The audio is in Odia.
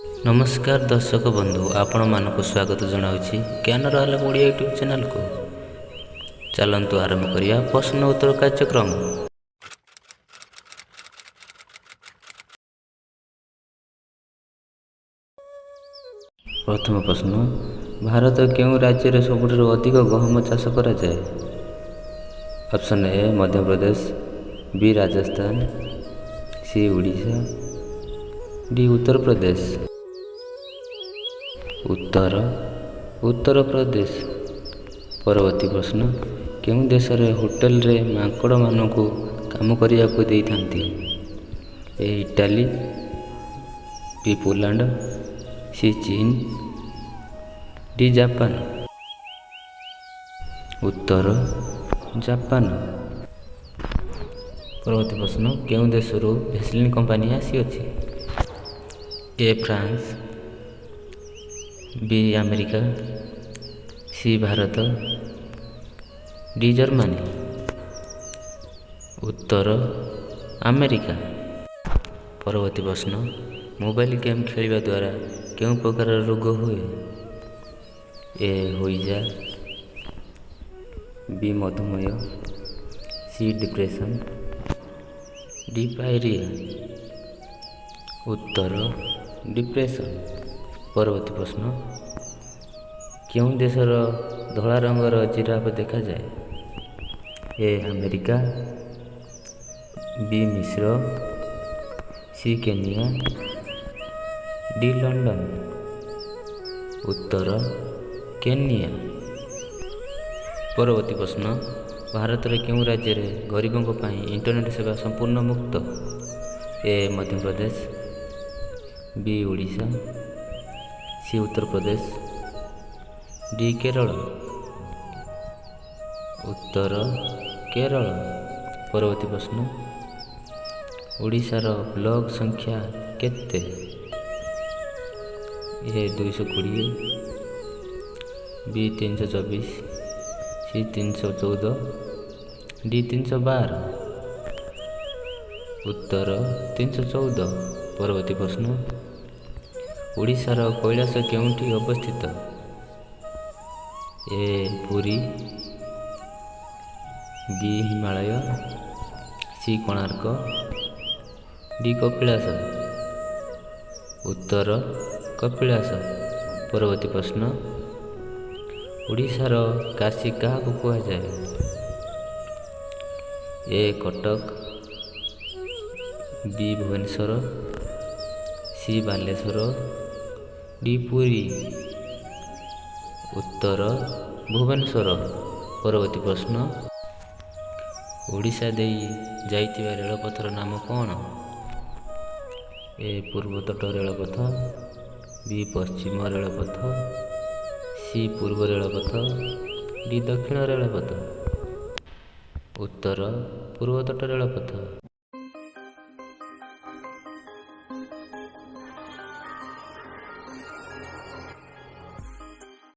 ନମସ୍କାର ଦର୍ଶକ ବନ୍ଧୁ, ଆପଣମାନଙ୍କୁ ସ୍ୱାଗତ ଜଣାଉଛି ଜ୍ଞାନର ଆଲୋକ ଓଡ଼ିଆ ୟୁଟ୍ୟୁବ୍ ଚ୍ୟାନେଲକୁ। ଚାଲନ୍ତୁ ଆରମ୍ଭ କରିବା ପ୍ରଶ୍ନ ଉତ୍ତର କାର୍ଯ୍ୟକ୍ରମ। ପ୍ରଥମ ପ୍ରଶ୍ନ, ଭାରତ କେଉଁ ରାଜ୍ୟରେ ସବୁଠାରୁ ଅଧିକ ଗହମ ଚାଷ କରାଯାଏ? Option A Madhya Pradesh, B Rajasthan, C Odisha, D Uttar Pradesh. ଉତ୍ତର ଉତ୍ତରପ୍ରଦେଶ। ପରବର୍ତ୍ତୀ ପ୍ରଶ୍ନ, କେଉଁ ଦେଶରେ ହୋଟେଲରେ ମାଙ୍କଡ଼ମାନଙ୍କୁ କାମ କରିବାକୁ ଦେଇଥାନ୍ତି? A Italy, B Poland, C Chin, D Japan. ଉତ୍ତର ଜାପାନ। ପରବର୍ତ୍ତୀ ପ୍ରଶ୍ନ, କେଉଁ ଦେଶରୁ ଭେସଲିନ୍ କମ୍ପାନୀ ଆସିଅଛି? A France, B America, C Bharat, D Germany. ଉତ୍ତର ଆମେରିକା। ପରବର୍ତ୍ତୀ ପ୍ରଶ୍ନ, ମୋବାଇଲ ଗେମ୍ ଖେଳିବା ଦ୍ୱାରା କେଉଁ ପ୍ରକାରର ରୋଗ ହୁଏ? ଏ ହଇଜା, ବି ମଧୁମେହ, ସି ଡିପ୍ରେସନ୍, ଡି ପାଇରିଆ। ଉତ୍ତର ଡିପ୍ରେସନ୍। ପରବର୍ତ୍ତୀ ପ୍ରଶ୍ନ, କେଉଁ ଦେଶର ଧଳା ରଙ୍ଗର ଜିରାଫ ଦେଖାଯାଏ? A America, B Misr, C Kenya, D London. ଉତ୍ତର କେନିଆ। ପରବର୍ତ୍ତୀ ପ୍ରଶ୍ନ, ଭାରତର କେଉଁ ରାଜ୍ୟରେ ଗରିବଙ୍କ ପାଇଁ ଇଣ୍ଟରନେଟ୍ ସେବା ସମ୍ପୂର୍ଣ୍ଣ ମୁକ୍ତ? ଏ ମଧ୍ୟପ୍ରଦେଶ, ବି ଓଡ଼ିଶା, ସି ଉତ୍ତରପ୍ରଦେଶ, ଡି କେରଳ। ଉତ୍ତର କେରଳ। ପରବର୍ତ୍ତୀ ପ୍ରଶ୍ନ, ଓଡ଼ିଶାର ବ୍ଲକ ସଂଖ୍ୟା କେତେ? ଏ 220, ବି 324, ସି 314, ଡି 312। ଉତ୍ତର 314। ପରବର୍ତ୍ତୀ ପ୍ରଶ୍ନ, ଓଡ଼ିଶାର କୈଳାସ କେଉଁଠି ଅବସ୍ଥିତ? ଏ ପୁରୀ, ବି ହିମାଳୟ, ସି କୋଣାର୍କ, ଡି କପିଳାସ। ଉତ୍ତର କପିଳାସ। ପରବର୍ତ୍ତୀ ପ୍ରଶ୍ନ, ଓଡ଼ିଶାର କାଶୀ କାହାକୁ କୁହାଯାଏ? ଏ କଟକ, ବି ଭୁବନେଶ୍ୱର, ସି ବାଲେଶ୍ୱର, ଡି ପୁରୀ। ଉତ୍ତର ଭୁବନେଶ୍ୱର। ପରବର୍ତ୍ତୀ ପ୍ରଶ୍ନ, ଓଡ଼ିଶା ଦେଇ ଯାଇଥିବା ରେଳପଥର ନାମ କ'ଣ? ଏ ପୂର୍ବତଟ ରେଳପଥ, ବି ପଶ୍ଚିମ ରେଳପଥ, ସି ପୂର୍ବ ରେଳପଥ, ଡି ଦକ୍ଷିଣ ରେଳପଥ। ଉତ୍ତର ପୂର୍ବତଟ ରେଳପଥ।